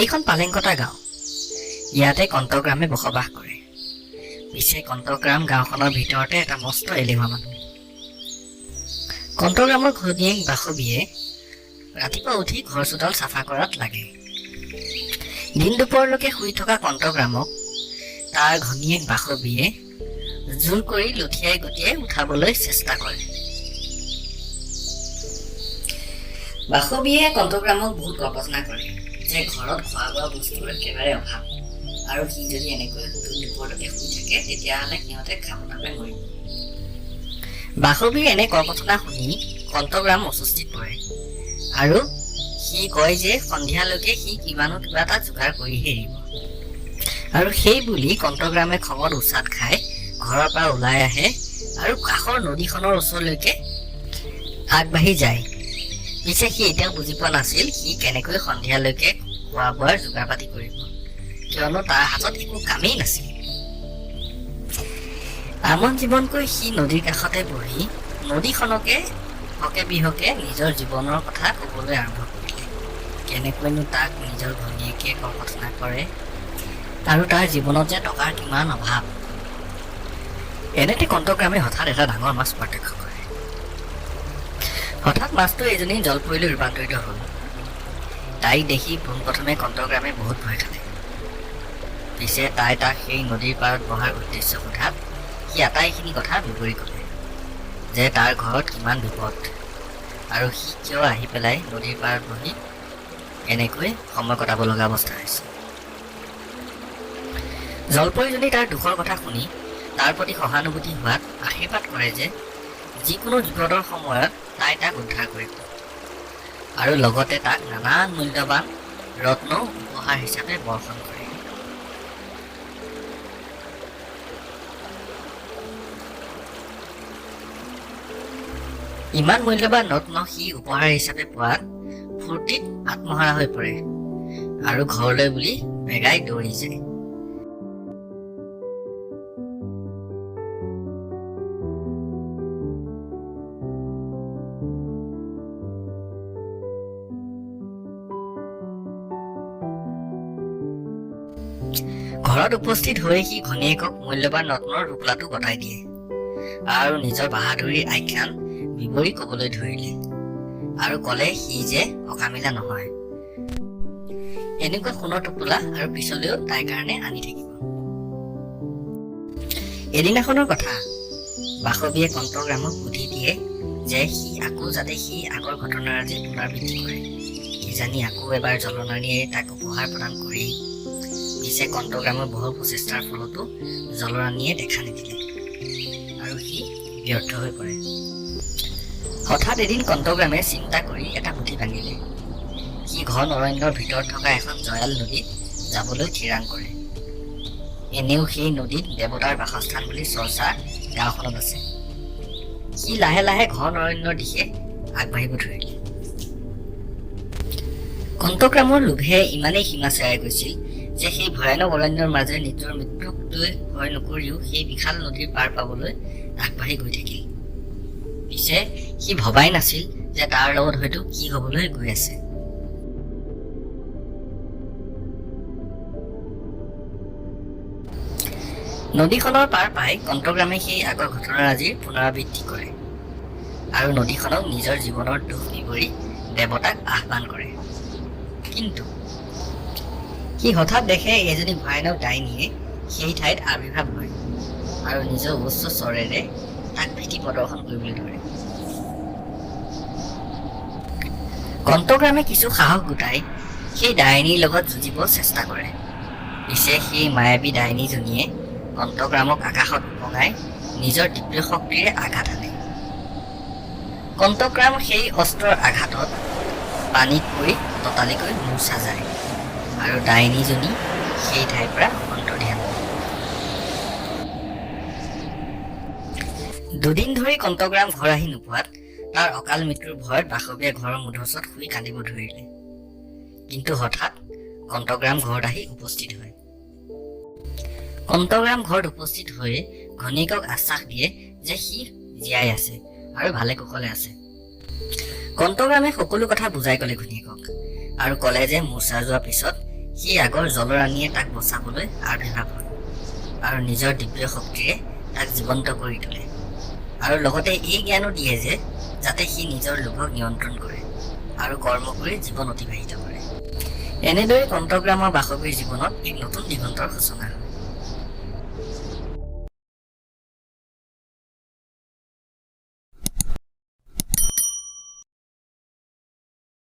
এইখন পালেংকটা গাঁও। ইয়াতে কণ্টকগ্ৰামে বসবাস কৰে। পিছে কণ্টকগ্ৰাম গাঁওখনৰ ভিতৰতে এটা মস্ত এলেহুৱা মানুহ। কণ্টকগ্ৰামৰ ঘৈণীয়েক বাসৱীয়ে ৰাতিপুৱা উঠি ঘৰ চোতাল চাফা কৰাত লাগে। দিন দুপৰলৈকে শুই থকা কণ্টকগ্ৰামক তাৰ ঘৈণীয়েক বাসৱীয়ে জোৰ কৰি লঠিয়াই গটিয়াই উঠাবলৈ চেষ্টা কৰে। বাসৱীয়ে কণ্টকগ্ৰামক বহুত কৰ্কথনা কৰে যে ঘৰত খোৱা বোৱা বস্তুৰ একেবাৰে অভাৱ আৰু সি যদি এনেকৈ দুপৰলৈকে শুই থাকে, তেতিয়াহ'লে সিহঁতে খাব নাপাই মৰিব। বাসৱীৰ এনে কৰ্কথনা শুনি কণ্টকগ্ৰাম অস্বস্তিত পৰে আৰু সি কয় যে সন্ধিয়ালৈকে সি কিবানো কিবা এটা যোগাৰ কৰিহে এৰিব। আৰু সেই বুলি কণ্টকগ্ৰামে খঙত উচাট খাই ঘৰৰ পৰা ওলাই আহে আৰু কাষৰ নদীখনৰ ওচৰলৈকে আগবাঢ়ি যায়। পিছে সি এতিয়াও বুজি পোৱা নাছিল সি কেনেকৈ সন্ধিয়ালৈকে খোৱা বোৱাৰ যোগাৰ পাতি কৰিব, কিয়নো তাৰ হাতত একো কামেই নাছিল। আমন জীৱনকৈ সি নদীৰ কাষতে বহি নদীখনকে হকে বিহকে নিজৰ জীৱনৰ কথা ক'বলৈ আৰম্ভ কৰিলে, কেনেকৈনো তাক নিজৰ ঘৈণীয়েকে ককৰ্থনা কৰে আৰু তাৰ জীৱনত যে টকাৰ কিমান অভাৱ। এনেতে কণ্টকগ্ৰামে হঠাৎ এটা ডাঙৰ মাছ প্ৰত্যক্ষ কৰে। হঠাৎ মাছটো এজনী জলপৰীলৈ ৰূপান্তৰিত হ'ল। তাইক দেখি পোনপ্ৰথমে কণ্টকগ্ৰামে বহুত ভয় খালে। পিছে তাই তাক সেই নদীৰ পাৰত বহাৰ উদ্দেশ্য সোধাত সি আটাইখিনি কথা বিৱৰি ক'লে যে তাৰ ঘৰত কিমান বিপদ আৰু সি কিয় আহি পেলাই নদীৰ পাৰত বহি এনেকৈ সময় কটাব লগা অৱস্থা হৈছে। জলপৰীজনী তাৰ দুখৰ কথা শুনি তাৰ প্ৰতি সহানুভূতি হোৱাত আশীৰ্বাদ কৰে যে যিকোনো বিপদৰ সময়ত তাই তাক উদ্ধাৰ কৰিব আৰু লগতে তাক নানান মূল্যৱান ৰত্ন উপহাৰ হিচাপে বৰ্ষণ কৰে। ইমান মূল্যৱান ৰত্ন সি উপহাৰ হিচাপে পোৱাত ফূৰ্তিত আত্মহাৰা হৈ পৰে আৰু ঘৰলৈ বুলি বেগাই দৌৰি যায়। ঘৰত উপস্থিত হৈ সি ঘৈণীয়েকক মূল্যৱান ৰত্নৰ টোপোলাটো গতাই দিয়ে আৰু নিজৰ বাহাদুৰীৰ আখ্যান বিৱৰি ক'বলৈ ধৰিলে আৰু ক'লে সি যে অকামিলা নহয়, এনেকুৱা সোণৰ টোপোলা আৰু পিছলৈও তাইৰ কাৰণে আনি থাকিব। এদিনাখনৰ কথা, বাসৱীয়ে কণ্টকগ্ৰামক বুদ্ধি দিয়ে যে সি আকৌ যাতে সি আগৰ ঘটনাৰাজি পুনৰাবৃত্তি কৰে, কিজানি আকৌ এবাৰ জলনাৰীয়ে তাক উপহাৰ প্ৰদান কৰি। পিছে কণ্টকগ্ৰামৰ বহু প্ৰচেষ্টাৰ ফলতো জলৰাণীয়ে দেখা নিদিলে আৰু সি ব্যৰ্থ হৈ পৰে। হঠাৎ এদিন কণ্টকগ্ৰামে চিন্তা কৰি এটা বুদ্ধি ভাঙিলে। সি ঘন অৰণ্যৰ ভিতৰত থকা এখন জয়াল নদীত যাবলৈ থিৰাং কৰে। এনেও সেই নদীত দেৱতাৰ বাসস্থান বুলি চৰ্চা গাঁওখনত আছে। সি লাহে লাহে ঘন অৰণ্যৰ দিশে আগবাঢ়িব ধৰিলে। কণ্টকগ্ৰামৰ লোভে ইমানেই সীমা চেৰাই গৈছিল যে সেই ভয়ানক অৰণ্যৰ মাজেৰে নিজৰ মৃত্যুক লৈ ভয় নকৰিও সেই বিশাল নদীৰ পাৰ পাবলৈ আগবাঢ়ি গৈ থাকিল। পিছে সি ভবাই নাছিল যে তাৰ লগত হয়তো কি হ'বলৈ গৈ আছে। নদীখনৰ পাৰ পাই কণ্টকগ্ৰামে সেই আগৰ ঘটনাৰাজিৰ পুনৰাবৃত্তি কৰে আৰু নদীখনক নিজৰ জীৱনৰ দুখ বিৱৰি দেৱতাক আহ্বান কৰে। কিন্তু সি হঠাৎ দেখে এজনী ভয়ানক ডাইনীয়ে সেই ঠাইত আৱিৰ্ভাৱ হয় আৰু নিজৰ উচ্চ স্বৰেৰে তাক ভীতি প্ৰদৰ্শন কৰিবলৈ ধৰে। কণ্টকগ্ৰামে কিছু সাহস গোটাই সেই ডাইনীৰ লগত যুঁজিব চেষ্টা কৰে। পিছে সেই মায়াবী ডাইনীজনীয়ে কণ্টকগ্ৰামক আকাশত উপঙাই নিজৰ দিব্য শক্তিৰে আঘাত হানে। কণ্টকগ্ৰাম সেই অস্ত্ৰৰ আঘাতত পানীত পৰি ততালিকৈ মূৰ্ছা যায় আৰু ডাইনীজনী সেই ঠাইৰ পৰা অন্তৰ্ধান হয়। দুদিন ধৰি কণ্টকগ্ৰাম ঘৰ আহি নোপোৱাত তাৰ অকাল মৃত্যুৰ ভয়ত বাসৱীয়ে ঘৰৰ মুধচত শুই কান্দিব ধৰিলে। কিন্তু হঠাৎ কণ্টকগ্ৰাম ঘৰত আহি উপস্থিত হয়। কণ্টকগ্ৰাম ঘৰত উপস্থিত হৈ ঘৈণীয়েকক আশ্বাস দিয়ে যে সি জীয়াই আছে আৰু ভালে কুশলে আছে। কণ্টকগ্ৰামে সকলো কথা বুজাই ক'লে ঘৈণীয়েকক আৰু ক'লে যে মূৰ্ছা যোৱাৰ পিছত সি আগৰ জলৰাণীয়ে তাক বচাবলৈ আৱিৰ্ভাৱ হয় আৰু নিজৰ দিব্য শক্তিৰে তাক জীৱন্ত কৰি তোলে আৰু লগতে এই জ্ঞানো দিয়ে যে যাতে সি নিজৰ লোভক নিয়ন্ত্ৰণ কৰে আৰু কৰ্ম কৰি জীৱন অতিবাহিত কৰে। এনেদৰে কণ্টকগ্ৰামৰ বাসৱীৰ জীৱনত এক নতুন দিগন্তৰ সূচনা হয়।